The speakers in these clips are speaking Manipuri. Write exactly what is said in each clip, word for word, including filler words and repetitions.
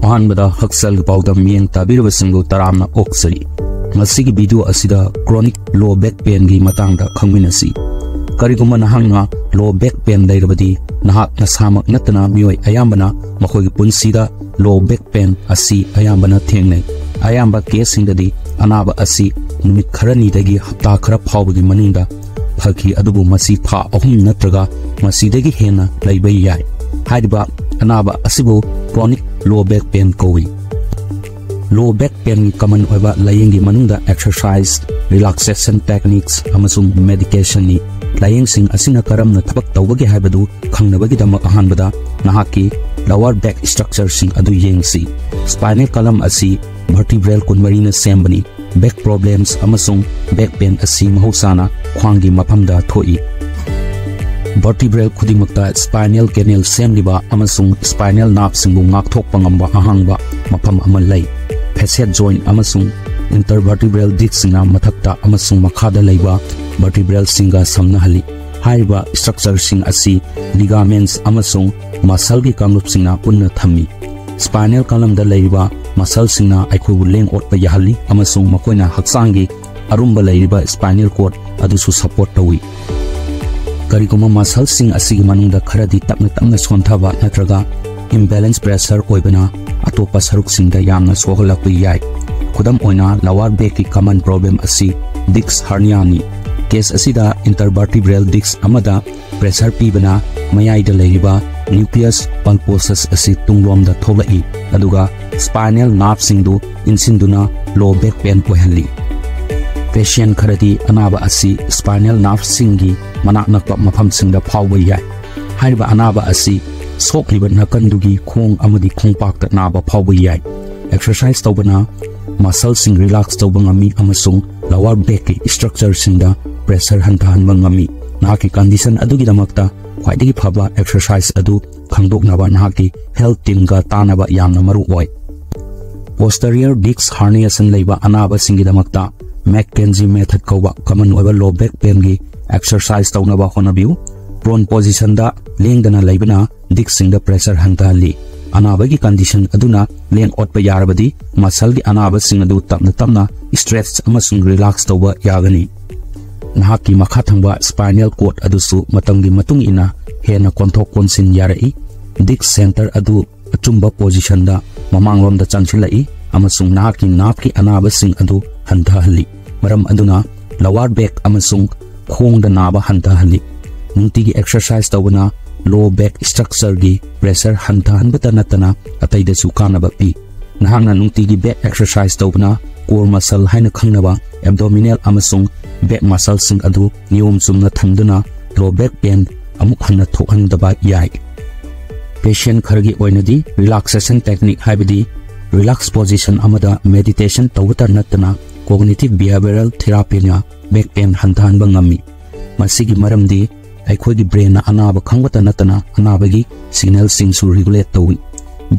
ꯑꯍꯥꯟꯕꯗ ꯍꯛꯁꯦꯜꯒꯤ ꯄꯥꯎꯗꯝ ꯃꯤꯠꯌꯦꯡ ꯇꯥꯕꯤꯔꯕꯁꯤꯡꯕꯨ ꯇꯔꯥꯝꯅ ꯑꯣꯛꯆꯔꯤ꯫ ꯉꯁꯤꯒꯤ video ꯑꯁꯤꯗ chronic low back painꯒꯤ ꯃꯇꯥꯡꯗ ꯈꯪꯃꯤꯟꯅꯁꯤ꯫ ꯀꯔꯤꯒꯨꯝꯕ ꯅꯍꯥꯛꯅ low back pain ꯂꯩꯔꯕꯗꯤ, ꯅꯍꯥꯛ ꯅꯁꯥꯃꯛ ꯅꯠꯇꯅ ꯃꯤꯑꯣꯏ ꯑꯌꯥꯝꯕꯅ ꯃꯈꯣꯏꯒꯤ ꯄꯨꯟꯁꯤꯗ low back pain ꯑꯁꯤ ꯑꯌꯥꯝꯕꯅ ꯊꯦꯡꯅꯩ꯫ ꯑꯌꯥꯝꯕ caseꯁꯤꯡꯗꯗꯤ ꯑꯅꯥꯕ ꯑꯁꯤ ꯅꯨꯃꯤꯠ ꯈꯔꯅꯤꯗꯒꯤ ꯍꯞꯇꯥ ꯈꯔ ꯐꯥꯎꯕꯒꯤ ꯃꯅꯨꯡꯗ ꯐꯈꯤ, ꯑꯗꯨꯕꯨ ꯃꯁꯤ ꯊꯥ ꯑꯍꯨꯝ ꯅꯠꯇ꯭ꯔꯒ ꯃꯁꯤꯗꯒꯤ ꯍꯦꯟꯅ ꯂꯩꯕ ꯌꯥꯏ꯫ ꯍꯥꯏꯔꯤꯕ ꯑꯅꯥꯕ ꯑꯁꯤꯕꯨ chronic low back pain ꯀꯧꯏ꯫ Low back painꯒꯤ common ꯑꯣꯏꯕ ꯂꯥꯏꯌꯦꯡꯒꯤ ꯃꯅꯨꯡꯗ exercise, relaxation techniques ꯑꯃꯁꯨꯡ medicationꯅꯤ꯫ ꯂꯥꯏꯌꯦꯡꯁꯤꯡ ꯑꯁꯤꯅ ꯀꯔꯝꯅ ꯊꯕꯛ ꯇꯧꯕꯒꯦ ꯍꯥꯏꯕꯗꯨ ꯈꯪꯅꯕꯒꯤꯗꯃꯛ ꯑꯍꯥꯟꯕꯗ ꯅꯍꯥꯛꯀꯤ lower back structureꯁꯤꯡ ꯑꯗꯨ ꯌꯦꯡꯁꯤ꯫ Spinal column ꯑꯁꯤ vertebral ꯀꯨꯟꯃꯔꯤꯅ ꯁꯦꯝꯕꯅꯤ꯫ Back problems ꯑꯃꯁꯨꯡ back pain ꯑꯁꯤ ꯃꯍꯧꯁꯥꯅ ꯈ꯭ꯋꯥꯡꯒꯤ ꯃꯐꯝꯗ ꯊꯣꯛꯏ꯫ Vertebral ꯈꯨꯗꯤꯡꯃꯛꯇ spinal canal ꯁꯦꯝꯂꯤꯕ ꯑꯃꯁꯨꯡ spinal nerveꯁꯤꯡꯕꯨ ꯉꯥꯛꯊꯣꯛꯄ ꯉꯝꯕ ꯑꯍꯥꯡꯕ ꯃꯐꯝ ꯑꯃ ꯂꯩ꯫ Facet joint ꯑꯃꯁꯨꯡ intervertebral discꯁꯤꯡꯅ ꯃꯊꯛꯇ ꯑꯃꯁꯨꯡ ꯃꯈꯥꯗ ꯂꯩꯕ vertebralꯁꯤꯡꯒ ꯁꯝꯅꯍꯜꯂꯤ꯫ ꯍꯥꯏꯔꯤꯕ structureꯁꯤꯡ ꯑꯁꯤ ligaments ꯑꯃꯁꯨꯡ muscleꯒꯤ ꯀꯥꯡꯂꯨꯞꯁꯤꯡꯅ ꯄꯨꯟꯅ ꯊꯝꯃꯤ꯫ Spinal columnꯗ ꯂꯩꯔꯤꯕ muscleꯁꯤꯡꯅ ꯑꯩꯈꯣꯏꯕꯨ ꯂꯦꯡ ꯑꯣꯠꯄ ꯌꯥꯍꯜꯂꯤ ꯑꯃꯁꯨꯡ ꯃꯈꯣꯏꯅ ꯍꯛꯆꯥꯡꯒꯤ ꯑꯔꯨꯝꯕ ꯂꯩꯔꯤꯕ spinal cord ꯑꯗꯨꯁꯨ support ꯇꯧꯏ꯫ ꯀꯔꯤꯒꯨꯝꯕ muscleꯁꯤꯡ ꯑꯁꯤꯒꯤ ꯃꯅꯨꯡꯗ ꯈꯔꯗꯤ ꯇꯞꯅ ꯇꯞꯅ ꯁꯣꯟꯊꯕ ꯅꯠꯇ꯭ꯔꯒ imbalance pressure ꯑꯣꯏꯕꯅ ꯑꯇꯣꯞꯄ ꯁꯔꯨꯛꯁꯤꯡꯗ ꯌꯥꯝꯅ ꯁꯣꯛꯍꯜꯂꯛꯄ ꯌꯥꯏ꯫ ꯈꯨꯗꯝ ꯑꯣꯏꯅ, lower backꯀꯤ common problem ꯑꯁꯤ disc herniaꯅꯤ꯫ Case ꯑꯁꯤꯗ intervertebral disc ꯑꯃꯗ pressure ꯄꯤꯕꯅ ꯃꯌꯥꯏꯗ ꯂꯩꯔꯤꯕ nucleus pulposus ꯑꯁꯤ ꯇꯨꯡꯂꯣꯝꯗ ꯊꯣꯛꯂꯛꯏ, ꯑꯗꯨꯒ spinal nerveꯁꯤꯡꯗꯨ ꯏꯟꯁꯤꯟꯗꯨꯅ low back pain ꯑꯣꯏꯍꯜꯂꯤ꯫ Patient ꯈꯔꯗꯤ ꯑꯅꯥꯕ ꯑꯁꯤ spinal nerveꯁꯤꯡꯒꯤ ꯃꯅꯥꯛ ꯅꯛꯄ ꯃꯐꯝꯁꯤꯡꯗ ꯐꯥꯎꯕ ꯌꯥꯏ꯫ ꯍꯥꯏꯔꯤꯕ ꯑꯅꯥꯕ ꯑꯁꯤ ꯁꯣꯛꯂꯤꯕ ꯅꯥꯀꯟꯗꯨꯒꯤ ꯈꯣꯡ ꯑꯃꯗꯤ ꯈꯣꯡꯄꯥꯛꯇ ꯅꯥꯕ ꯐꯥꯎꯕ ꯌꯥꯏ꯫ Exercise ꯇꯧꯕꯅ muscleꯁꯤꯡ relax ꯇꯧꯕ ꯉꯝꯃꯤ ꯑꯃꯁꯨꯡ lower backꯀꯤ structureꯁꯤꯡꯗ pressure ꯍꯟꯊꯍꯟꯕ ꯉꯝꯃꯤ꯫ ꯅꯍꯥꯛꯀꯤ condition ꯑꯗꯨꯒꯤꯗꯃꯛꯇ ꯈ꯭ꯋꯥꯏꯗꯒꯤ ꯐꯕ exercise ꯑꯗꯨ ꯈꯪꯗꯣꯛꯅꯕ ꯅꯍꯥꯛꯀꯤ health teamꯒ ꯇꯥꯟꯅꯕ ꯌꯥꯝꯅ ꯃꯔꯨ ꯑꯣꯏ꯫ Posterior disc herniation ꯂꯩꯕ ꯑꯅꯥꯕꯁꯤꯡꯒꯤꯗꯃꯛꯇ McKenzie method ꯀꯧꯕ common ꯑꯣꯏꯕ low back painꯒꯤ exercise ꯇꯧꯅꯕ ꯍꯣꯠꯅꯕꯤꯌꯨ꯫ Prone positionꯗ ꯂꯦꯡꯗꯅ ꯂꯩꯕꯅ discꯁꯤꯡꯗ pressure ꯍꯟꯊꯍꯜꯂꯤ꯫ ꯑꯅꯥꯕꯒꯤ condition ꯑꯗꯨꯅ ꯂꯦꯡ ꯑꯣꯠꯄ ꯌꯥꯔꯕꯗꯤ muscleꯒꯤ ꯑꯅꯥꯕꯁꯤꯡ ꯑꯗꯨ ꯇꯞꯅ ꯇꯞꯅ stretch ꯑꯃꯁꯨꯡ relax ꯇꯧꯕ ꯌꯥꯒꯅꯤ꯫ ꯅꯍꯥꯛꯀꯤ ꯃꯈꯥ ꯊꯪꯕ spinal cord ꯑꯗꯨꯁꯨ ꯃꯇꯝꯒꯤ ꯃꯇꯨꯡ ꯏꯟꯅ ꯍꯦꯟꯅ ꯀꯣꯟꯊꯣꯛ ꯀꯣꯟꯁꯤꯟ ꯌꯥꯔꯛꯏ꯫ Disc center ꯑꯗꯨ ꯑꯆꯨꯝꯕ positionꯗ ꯃꯃꯥꯡꯂꯣꯝꯗ ꯆꯪꯁꯤꯜꯂꯛꯏ ꯑꯃꯁꯨꯡ ꯅꯍꯥꯛꯀꯤ ꯅꯥꯞꯀꯤ ꯑꯅꯥꯕꯁꯤꯡ ꯑꯗꯨ ꯍꯟꯊꯍꯜꯂꯤ꯫ ꯃꯔꯝ ꯑꯗꯨꯅ lower back ꯑꯃꯁꯨꯡ ꯈꯣꯡꯗ ꯅꯥꯕ ꯍꯟꯊꯍꯜꯂꯤ꯫ ꯅꯨꯡꯇꯤꯒꯤ exercise ꯇꯧꯕꯅ low back structureꯒꯤ pressure ꯍꯟꯊꯍꯟꯕꯇ ꯅꯠꯇꯅ ꯑꯇꯩꯗꯁꯨ ꯀꯥꯟꯅꯕ ꯄꯤ꯫ ꯅꯍꯥꯛꯅ ꯅꯨꯡꯇꯤꯒꯤ back exercise ꯇꯧꯕꯅ core muscle ꯍꯥꯏꯅ ꯈꯪꯅꯕ abdominal ꯑꯃꯁꯨꯡ back muscleꯁꯤꯡ ꯑꯗꯨ ꯅꯤꯌꯣꯝ ꯆꯨꯝꯅ ꯊꯝꯗꯨꯅ low back pain ꯑꯃꯨꯛ ꯍꯟꯅ ꯊꯣꯛꯍꯟꯗꯕ ꯌꯥꯏ꯫ Patient ꯈꯔꯒꯤ ꯑꯣꯏꯅꯗꯤ relaxation technique ꯍꯥꯏꯕꯗꯤ relax position ꯑꯃꯗ meditation ꯇꯧꯕꯇ ꯅꯠꯇꯅ cognitive behavioral therapyꯅ back pain ꯍꯟꯊꯍꯟꯕ ꯉꯝꯃꯤ꯫ ꯃꯁꯤꯒꯤ ꯃꯔꯝꯗꯤ ꯑꯩꯈꯣꯏꯒꯤ brainꯅ ꯑꯅꯥꯕ ꯈꯪꯕꯇ ꯅꯠꯇꯅ ꯑꯅꯥꯕꯒꯤ signalꯁꯤꯡꯁꯨ regulate ꯇꯧꯏ꯫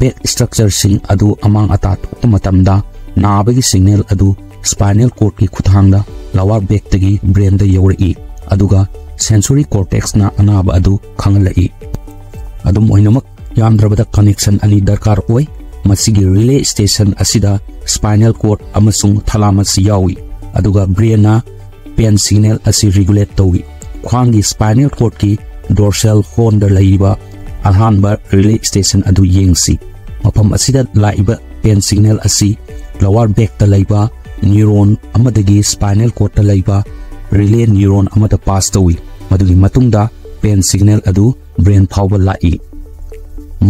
Back structureꯁꯤꯡ ꯑꯗꯨ ꯑꯃꯥꯡ ꯑꯇꯥ ꯊꯣꯛꯄ ꯃꯇꯝꯗ ꯅꯥꯕꯒꯤ signal ꯑꯗꯨ spinal cordꯀꯤ ꯈꯨꯠꯊꯥꯡꯗ lower backꯇꯒꯤ brainꯗ ꯌꯧꯔꯛꯏ, ꯑꯗꯨꯒ sensory cortexꯅ ꯑꯅꯥꯕ ꯑꯗꯨ ꯈꯪꯍꯜꯂꯛꯏ꯫ ꯑꯗꯨꯝ ꯑꯣꯏꯅꯃꯛ, ꯌꯥꯝꯗ꯭ꯔꯕꯗ connection ꯑꯅꯤ ꯗꯔꯀꯥꯔ ꯑꯣꯏ꯫ ꯃꯁꯤꯒꯤ relay station ꯑꯁꯤꯗ spinal cord ꯑꯃꯁꯨꯡ thalamus ꯌꯥꯎꯏ, ꯑꯗꯨꯒ brainꯅ pain signal ꯑꯁꯤ regulate ꯇꯧꯏ꯫ ꯈ꯭ꯋꯥꯡꯒꯤ spinal cordꯀꯤ dorsal hornꯗ ꯂꯩꯔꯤꯕ ꯑꯍꯥꯟꯕ relay station ꯑꯗꯨ ꯌꯦꯡꯁꯤ꯫ ꯃꯐꯝ ꯑꯁꯤꯗ ꯂꯥꯛꯏꯕ pain signal ꯑꯁꯤ lower backꯇ ꯂꯩꯕ neuron ꯑꯃꯗꯒꯤ spinal cordꯇ ꯂꯩꯕ relay neuron ꯑꯃꯗ pass ꯇꯧꯏ꯫ ꯃꯗꯨꯒꯤ ꯃꯇꯨꯡꯗ pain signal ꯑꯗꯨ brain ꯐꯥꯎꯕ ꯂꯥꯛꯏ꯫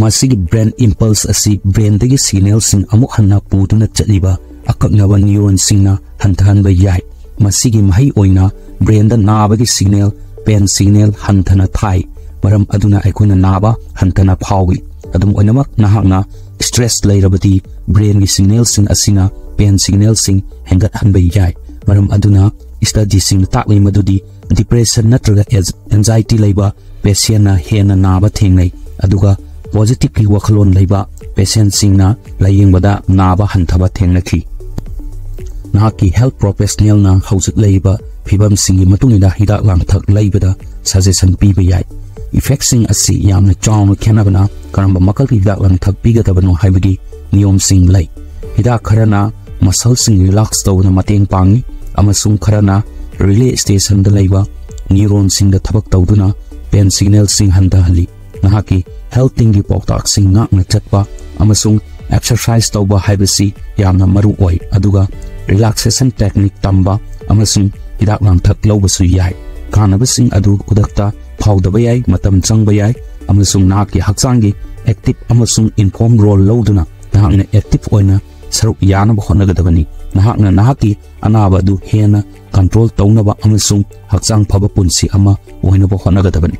ꯃꯁꯤꯒꯤ brain impulse ꯑꯁꯤ brainꯗꯒꯤ signalꯁꯤꯡ ꯑꯃꯨꯛ ꯍꯟꯅ ꯄꯨꯗꯨꯅ ꯆꯠꯂꯤꯕ ꯑꯀꯛꯅꯕ neuronꯁꯤꯡꯅ ꯍꯟꯊꯍꯟꯕ ꯌꯥꯏ꯫ ꯃꯁꯤꯒꯤ ꯃꯍꯩ ꯑꯣꯏꯅ brainꯗ ꯅꯥꯕꯒꯤ signal, pain signal ꯍꯟꯊꯅ ꯊꯥꯏ, ꯃꯔꯝ ꯑꯗꯨꯅ ꯑꯩꯈꯣꯏꯅ ꯅꯥꯕ ꯍꯟꯊꯅ ꯐꯥꯎꯏ꯫ ꯑꯗꯨꯝ ꯑꯣꯏꯅꯃꯛ, ꯅꯍꯥꯛꯅ stress ꯂꯩꯔꯕꯗꯤ brainꯒꯤ signalꯁꯤꯡ ꯑꯁꯤꯅ pain signalꯁꯤꯡ ꯍꯦꯟꯒꯠꯍꯟꯕ ꯌꯥꯏ꯫ ꯃꯔꯝ ꯑꯗꯨꯅ studyꯁꯤꯡꯅ ꯇꯥꯛꯂꯤ ꯃꯗꯨꯗꯤ depression ꯅꯠꯇ꯭ꯔꯒ anxiety ꯂꯩꯕ patientꯅ ꯍꯦꯟꯅ ꯅꯥꯕ ꯊꯦꯡꯅꯩ, ꯑꯗꯨꯒ positiveꯀꯤ ꯋꯥꯈꯜꯂꯣꯟ ꯂꯩꯕ patientꯁꯤꯡꯅ ꯂꯥꯌꯦꯡꯕꯗ ꯅꯥꯕ ꯍꯟꯊꯕ ꯊꯦꯡꯅꯈꯤ꯫ ꯅꯍꯥꯛꯀꯤ health professionalꯅ ꯍꯧꯖꯤꯛ ꯂꯩꯔꯤꯕ ꯐꯤꯚꯝꯁꯤꯡꯒꯤ ꯃꯇꯨꯡ ꯏꯟꯅ ꯍꯤꯗꯥꯛ ꯂꯥꯡꯊꯛ ꯂꯩꯕꯗ suggestion ꯄꯤꯕ ꯌꯥꯏ꯫ Effectꯁꯤꯡ ꯑꯁꯤ ꯌꯥꯝꯅ ꯆꯥꯎꯅ ꯈꯦꯠꯅꯕꯅ ꯀꯔꯝꯕ ꯃꯈꯜꯒꯤ ꯍꯤꯗꯥꯛ ꯂꯥꯡꯊꯛ ꯄꯤꯒꯗꯕꯅꯣ ꯍꯥꯏꯕꯒꯤ ꯅꯤꯌꯣꯝꯁꯤꯡ ꯂꯩ꯫ ꯍꯤꯗꯥꯛ ꯈꯔꯅ muscleꯁꯤꯡ relax ꯇꯧꯕꯗ ꯃꯇꯦꯡ ꯄꯥꯡꯏ ꯑꯃꯁꯨꯡ ꯈꯔꯅ relay stationꯗ ꯂꯩꯕ neuronꯁꯤꯡꯗ ꯊꯕꯛ ꯇꯧꯗꯨꯅ pain signalꯁꯤꯡ ꯍꯟꯊꯍꯜꯂꯤ꯫ ꯅꯍꯥꯛꯀꯤ health teamꯒꯤ ꯄꯥꯎꯇꯥꯛꯁꯤꯡ ꯉꯥꯛꯅ ꯆꯠꯄ ꯑꯃꯁꯨꯡ exercise ꯇꯧꯕ ꯍꯥꯏꯕꯁꯤ ꯌꯥꯝꯅ ꯃꯔꯨ ꯑꯣꯏ, ꯑꯗꯨꯒ relaxation technique ꯇꯝꯕ ꯑꯃꯁꯨꯡ ꯍꯤꯗꯥꯛ ꯂꯥꯡꯊꯛ ꯂꯧꯕꯁꯨ ꯌꯥꯏ꯫ ꯀꯥꯟꯅꯕꯁꯤꯡ ꯑꯗꯨ ꯈꯨꯗꯛꯇ ꯐꯥꯎꯗꯕ ꯌꯥꯏ, ꯃꯇꯝ ꯆꯪꯕ ꯌꯥꯏ, ꯑꯃꯁꯨꯡ ꯅꯍꯥꯛꯀꯤ ꯍꯛꯆꯥꯡꯒꯤ active ꯑꯃꯁꯨꯡ informed role ꯂꯧꯗꯨꯅ ꯅꯍꯥꯛꯅ active ꯑꯣꯏꯅ ꯁꯔꯨꯛ ꯌꯥꯅꯕ ꯍꯣꯠꯅꯒꯗꯕꯅꯤ꯫ ꯅꯍꯥꯛꯅ ꯅꯍꯥꯛꯀꯤ ꯑꯅꯥꯕ ꯑꯗꯨ ꯍꯦꯟꯅ control ꯇꯧꯅꯕ ꯑꯃꯁꯨꯡ ꯍꯛꯆꯥꯡ ꯐꯕ ꯄꯨꯟꯁꯤ ꯑꯃ ꯑꯣꯏꯅꯕ ꯍꯣꯠꯅꯒꯗꯕꯅꯤ꯫